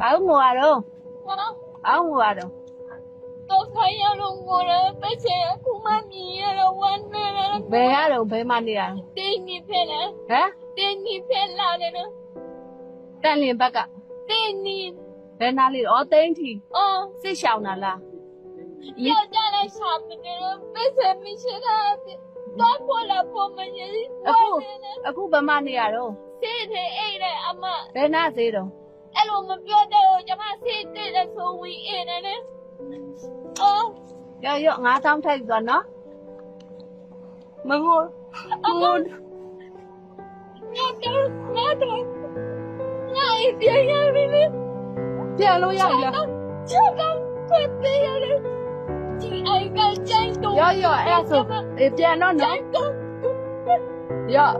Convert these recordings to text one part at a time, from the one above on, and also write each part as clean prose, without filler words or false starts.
ဘာလို့ငိုရတော့ဘာလို့ငိုရတော့ တော့ခိုင်းရလို့ငိုရပဲချင်အခုမှမြင်ရတော့ဝမ်းနေတယ် ဘယ်ရတော့ဘယ်မှနေရ တင်းနေဖဲလား ဟမ် တင်းနေဖဲလာတယ်နော် တန်လင်ဘက်က တင်းနေ ဘယ်နာလေးဩသိန်းထီ အော် စစ်ရှောင်တာလား ယောက်ျားလည်းရှာမနေတော့ပဲချင်မရှိတာတော့ပေါ်လာပေါ်မနေ အခုအခုဘယ်မှနေရတော့ စေးတယ်အိတ်တယ်အမ ဘယ်နာသေးတော့ အဲ့လိုမပြောတဲ့ဟိုကျမစေးတဲ့လဲဆိုဝင်အင်းတယ်အော် ရော့ရော့9000ထိုက်သွားနော်မငို အမငါတော့ငါတော့ငါအိမ်ပြန်ရပြီလေ ပြန်လို့ရပြီလား ချက်တော့ခွတ်ပေးရတယ်ဒီအိုင်ကကြိုင်တော့ ရော့ရော့အဲ့ဒါဆိုအေးပြန်တော့နော် ကြိုင်တော့ ရော့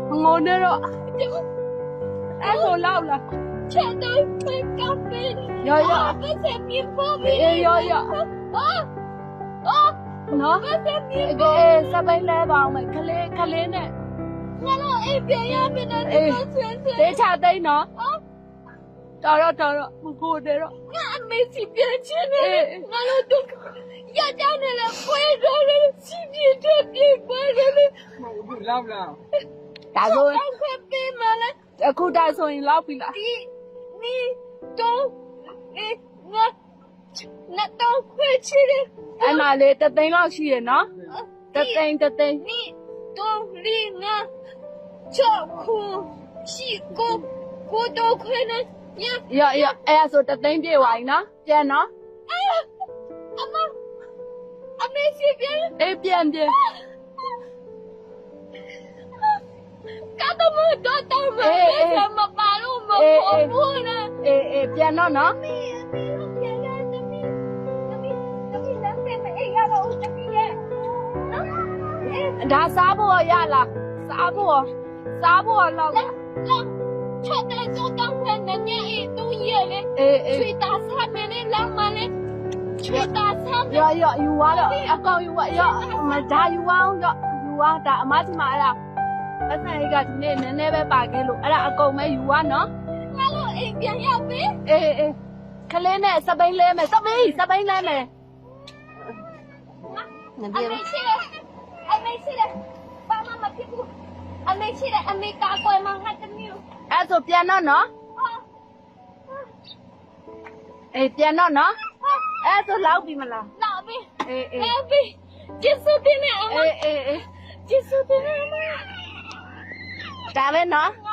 မငိုနေတော့အဲ့ဆိုလောက်လား ချက်တော့ခွတ်ကပေး ရော့ရော့ ပတ်စံမြေပေါ်ပြီ အေးရော့ရော့ အော်အော် နော် ပတ်စံမြေ အေးစပိန်လဲပါအောင်မယ်ခလေးခလေးနဲ့ ငါတော့အိမ်ပြန်ရမယ်နော်ဒီကဆွဲဆွဲ တေးချသိန်းနော် အော် တော်တော့တော်တော့မကိုတယ်တော့ ငါအမေစီပြန်ချင်တယ်ငါတို့တော့ရကြတယ်လေပွဲတော်လေစီပြေတဲ့ပြေပွဲတယ်လေ အခုလောက်လား ဒါဆို တော့ခွဲပေးမလား အခုဒါဆိုရင်လောက်ပြီလား ဒီနီတော့အေးငါနတ်တော့ခွဲချင်တယ် အဲ့မှာလေတသိန်းလောက်ရှိရနော်တသိန်းတသိန်း နီတော့လီငါချခုရှိကိုကိုတော့ခွဲနေည ရော့ရော့အဲ့ဒါဆိုတသိန်းပြေသွားပြီနော်ပြန်နော် အမအမေစီပြန် အေးပြန်ပြန် ကတော့မတော့တော့မပဲမပါလို့မပေါ်ဘူးနော် အေးအေးပြန်တော့နော် မေအမေပြန်ရသမီးသမီးသမီးလမ်းပဲမအေးရတော့သမီးရဲ့နော်အေး ဒါစားဖို့ရလားစားဖို့စားဖို့လောက် လာလာချက်တဲ့တော့တောင်းခွနဲ့ညအေးတူရဲ့လေ အေးအေး ချွေတာစားမယ်လေလာမလေချွေတာစားမယ် ရော့ရော့ယူသွားတော့အကောင်ယူသွားရော့မဒါယူအောင်ရော့ယူသွားဒါအမကြီးမအဲ့ဒါပတ်စံအိတ်ကဒီနေ့နည်းနည်းပဲပါခဲ့လို့အဲ့ဒါအကုန်ပဲယူသွားနော် ငါတို့အိမ်ပြန်ရပြီ အေးအေးခလေးနဲ့စပိန်လဲမယ်စပိန်စပိန်လဲမယ်ငါ အ ပြေ မေရှိတယ်အမေရှိတယ်ဘာမှမဖြစ်ဘူးအမေရှိတယ်အမေကာကွယ်မှာငါတမျိုး အဲ့ဆိုပြန်တော့နော် အော် အေးပြန်တော့နော်အဲ့ဆိုလောက်ပြီမလား လာပြီ အေးအေး လာပြီကျေးဇူးတင်နေအမ အေးအေးအေး ကျေးဇူးတင်နေအမ ဒါပဲနော် ငါ